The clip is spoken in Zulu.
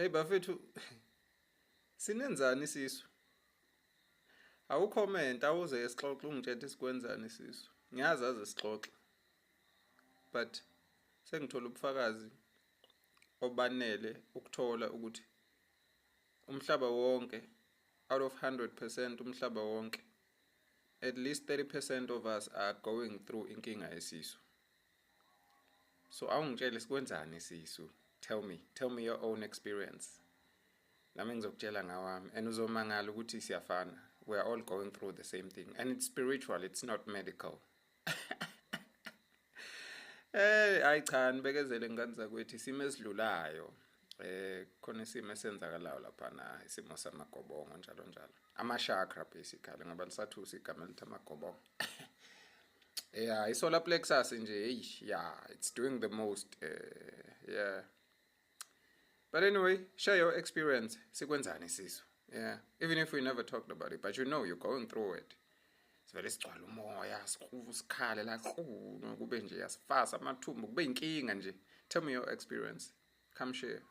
Hey bafethu, sinenzani isisu? Awucomment, awuze esixoxe, ungitshele sikwenzani isisu. Ngiyazi aze sixoxe. But sengithola ubufakazi obanele ukuthola ukuthi umhlaba wonke, out of 100% umhlaba wonke, at least 30% of us are going through inkinga yesisu. So awungitshele sikwenzani isisu. Tell me, tell me your own experience. Nami ngizokutshela ngawami and uzomangala ukuthi siyafana. We are all going through the same thing and it's spiritual, it's not medical. Hayi cha, nibekezele ngane zakwethu, isimo esidlulayo. Khona isimo esenzakalayo lapha na, isimo samagobongo njalo njalo. Ama chakra basically, ngoba lisathusa igama elithi amagobongo. Yeah, i-solar plexus nje, hey, yeah, it's doing the most. Yeah. But anyway, share your experience. Sikwenzani isisu? Yeah, even if we never talked about it, but you know you're going through it. Sivele sigcwala umoya, sikhuva sikhale la, kube nje yasifasa amathumbu, kube inkinga nje. Tell me your experience. Come share.